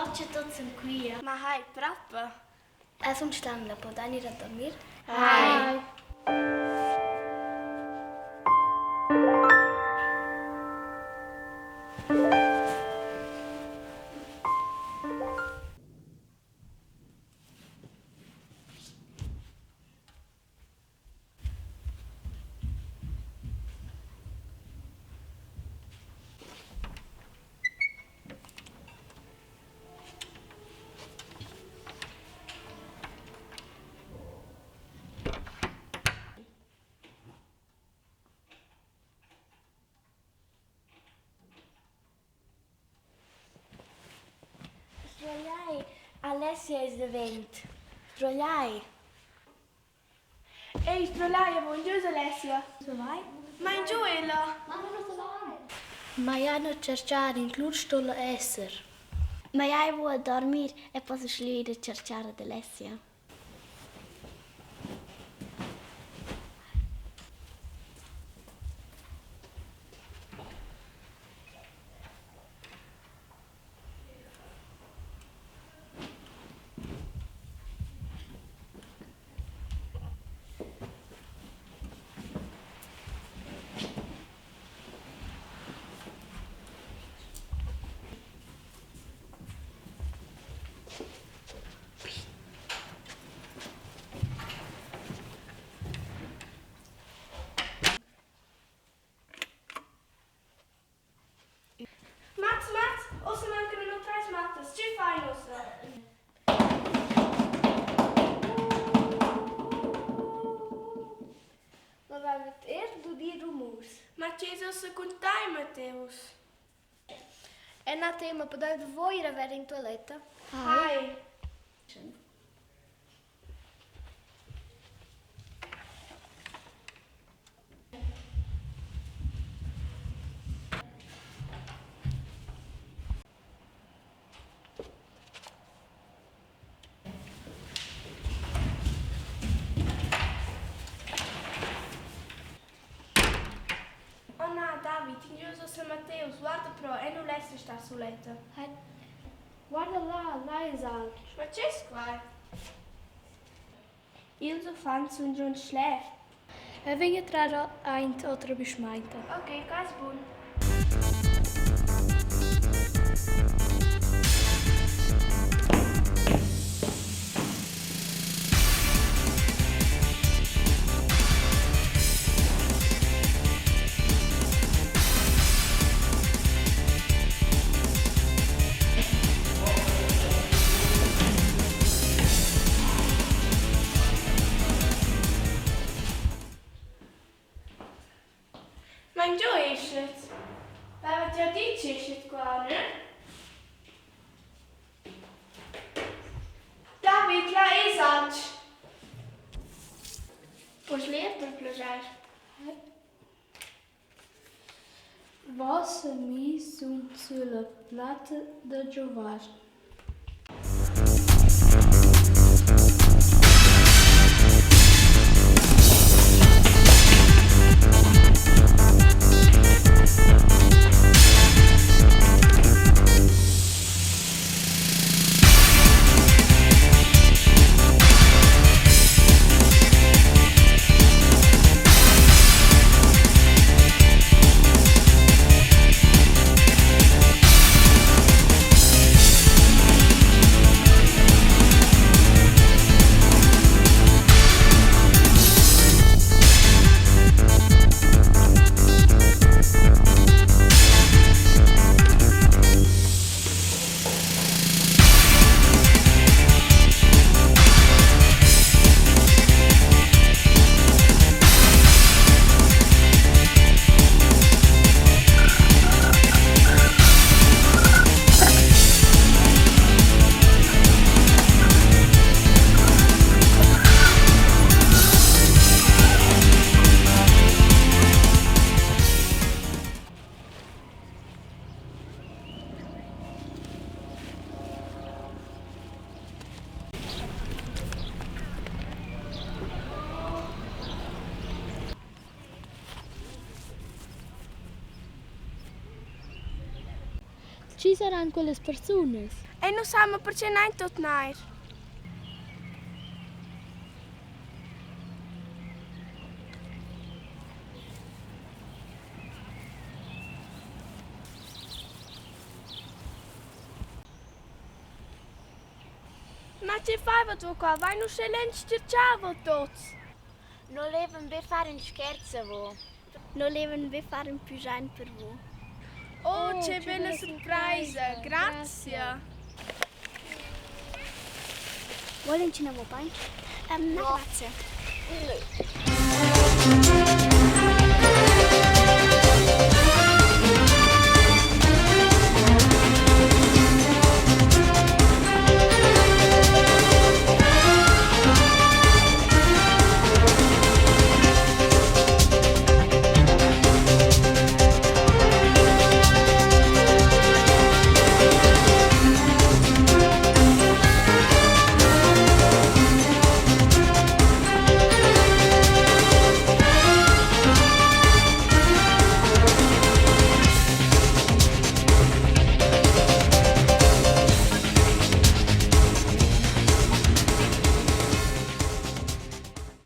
Tort cha tuots sun quia. Ma hai propa? Eu sun stangla, podain ir a dormir? Hai. Sdruagliai, Alessia es davent. Sdruagliai. Ei sdruagliai avon Dieus Alessia. Ma ingiu ella? Ma jau nu tscherchar, in clutg sto'la esser. Ma jau vul a dormir e poss uschè ir a tscherchar ad Alessia. Mats, mats, ussa mancan aunc treis mattas. Tgei fein ussa? Ma vaivat eir dudi rumurs? Ma tgei es ussa cun tai, Matteus? Eu n'ha tema, pudais voi ir a ver in tualetta? Hai. Oh na, David, ingio ussa Matteus? Guarda però, eu nu less restar suletta. Guarda là, là es alch. Ma che es quai? Ils uffants sun giò'n schler. Eu vegn a trar aint otra büschmainta. Ok, quai es bun. Ma ingio eschat? Vaivat già dit ch'eschat qua, ne? David, là es alch. Poss ler per plaschair? Voss amis sun sülla platta da giovar. Chi saran quellas persunas? E nu sa ma perche n'hain tuot nair. Ma che faivat vo qua? Vain uschè lönch tscherchà vo tuots? No levan be far ün scherz a vo. No levan be far ün püjain per vo. Oh, che bella surpraisa! Grazia! Vuol inchün amo painch? Na, grazie.